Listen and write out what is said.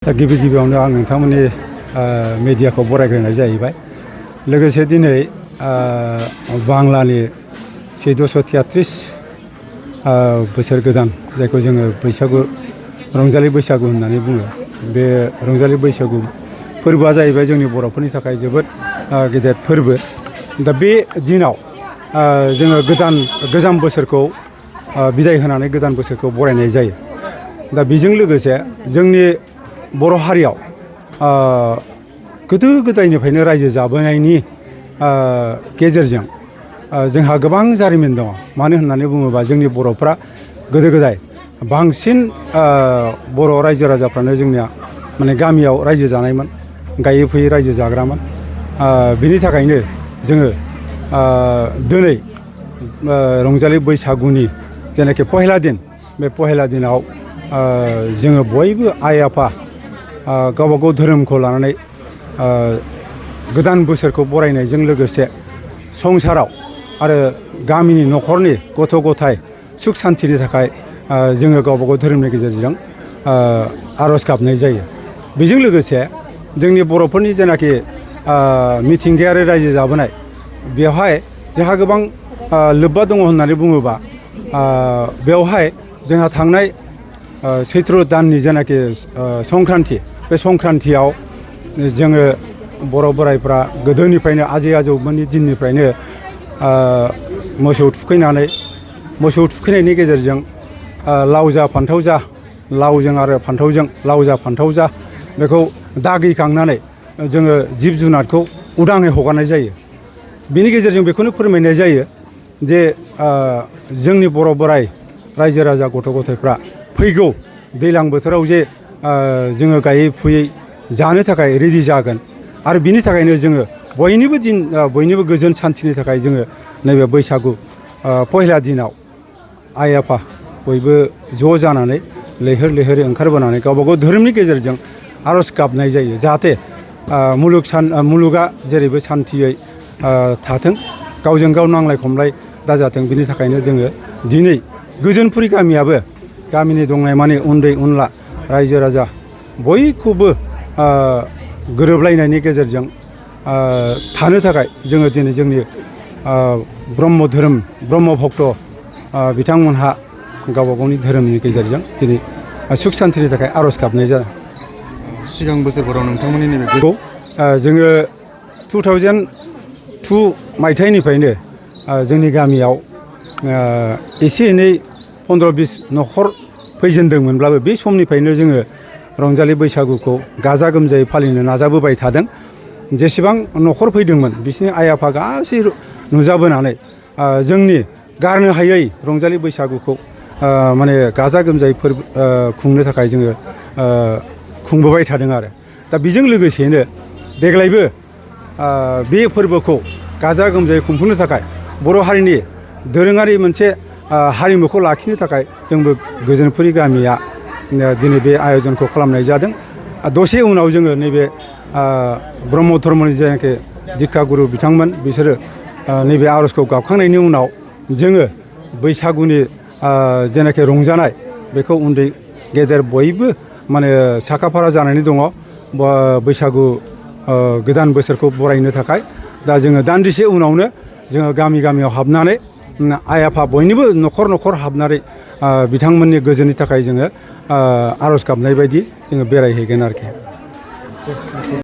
गिबि गिबियावनो आं नोंथांमोननि मिडियाखौ बरायग्रोनाय जाहैबाय। लोगोसे दिनै बांलानि 1433 बोसोर गोदान जायखौ जोङो बैसागु रंजालि बैसागु होननानै बुङो। बे रंजालि बैसागु फोरबोआ जाहैबाय जोंनि बर'फोरनि थाखाय जोबोद गेदेर फोरबो। दा बे दिनाव जोङो गोजाम बोसोरखौ बिदाय होनानै गोदान बोसोरखौ बरायनाय जायो। दा बेजों लोगोसे जोंनि बर' हारियाव गोदो गोदायनिफ्रायनो रायजो जाबोनायनि गेजेरजों जोंहा गोबां जारिमिन दङ। मानो होननानै बुङोबा जोंनि बर'फ्रा गोदो गोदाय बांसिन बर' रायजो राजाफ्रानो जोंनिया माने गामियाव रायजो जानायमोन, गायै फुयै रायजो जाग्रामोन। बिनि थाखायनो जोङो दिनै रंजालि बैसागुनि जेनाखि पहेला दिन, बे पहेला दिनाव जोङो बयबो आइ आफा गावबागाव धोरोमखौ लानानै गोदान बोसोरखौ बरायनायजों लोगोसे संसाराव आरो गामिनि न'खरनि गथ' गथाय सुख सान्तिनि थाखाय जोङो गावबागाव धोरोमनि गेजेरजों आर'ज गाबनाय जायो। बेजों लोगोसे जोंनि बर'फोरनि जेनाखि मिथिंगायारि रायजो जाबोनाय, बेवहाय जोंहा गोबां लोब्बा दङ होननानै बुङोबा बेवहाय जोंहा थांनाय सैत्र दाननि जेनाखि संक्रान्ति, बे संक्रान्तियाव जोङो बर' बोराइफ्रा गोदोनिफ्रायनो आजै आजौमोननि दिननिफ्रायनो मोसौ थुखैनायनि गेजेरजों लाव जा फान्थाव जा, लावजों आरो फान्थावजों लाव जा फान्थाव जा, बेखौ दागैखांनानै जोङो जिब जुनारखौ उदाङै हगारनाय जायो। बिनि गेजेरजों बेखौनो फोरमायनाय जायो जे जोंनि बर' बोराइ रायजो राजा गथ' गथायफ्रा फैगौ दैज्लां बोथोराव जे जोङो गायै फुयै जानो थाखाय रेडि जागोन। आरो बिनि थाखायनो जोङो बयनिबो गोजोन सान्तिनि थाखाय जोङो नैबे बैसागु पहेला दिनाव आइ आफा बयबो ज' जानानै लैहोर लैहोरै ओंखारबोनानै गावबागाव धोरोमनि गेजेरजों आर'ज गाबनाय जायो। जाहाथे मुलुगा जेरैबो सान्तियै थाथों, गावजों गाव नांलाय खमलाय दाजाथों। बिनि थाखायनो जोङो दिनै गोजोनपुरि गामियाबो गामिनि दंनाय माने उन्दै उनला रायजो राजा बयखौबो गोरोबलायनायनि गेजेरजों थानो थाखाय जोङो दिनै जोंनि ब्रह्म भक्त बिथांमोनहा गावबा गावनि धोरोमनि गेजेरजों दिनै सुख सान्तिनि थाखाय आर'ज गाबनाय जादों। सिगां बोसोरफोराव नोंथांमोननि बेखौ जोङो 2002 मायथाइनिफ्रायनो जोंनि गामियाव एसे एनै 15-20 न'खर फैजेनदोंमोनब्लाबो बे समनिफ्रायनो जोङो रंजालि बैसागुखौ गाजा गोमजायै फालिनो नाजाबोबाय थादों। जेसेबां न'खर फैदोंमोन बिसोरनि आइ आफा गासै नुजाबोनानै जोंनि गारनो हायै रंजालि बैसागुखौ माने गाजा गोमजायै खुंनो थाखाय जोङो खुंबोबाय थादों आरो। दा बेजों लोगोसेनो देग्लायबो बे फोरबोखौ गाजा गोमजायै खुंफुंनो थाखाय बर' हारिनि दोरोङारि मोनसे हारिमुखौ लाखिनो थाखाय जोंबो गोजोनपुरि गामिया दिनै बे आयजनखौ खालामनाय जादों। दसे उनाव जोङो नैबे ब्रह्म धर्मनि जेनाखि दिक्षा गुरु बिथांमोन, बिसोरो नैबे आर'जखौ गाबखांनायनि उनाव जोङो बैसागुनि जेनाखि रंजानाय, बेखौ उन्दै गेदेर बयबो माने साखाफारा जानानै दङ बैसागु गोदान बोसोरखौ बरायनो थाखाय। दा जोङो दान्दिसे उनावनो जोङो गामियाव हाबनानै आइ आफा बयनिबो न'खर न'खर हाबनानै बिथांमोननि गोजोननि थाखाय जोङो आर'ज गाबनाय बायदि जोङो बेरायहैगोन आरोखि।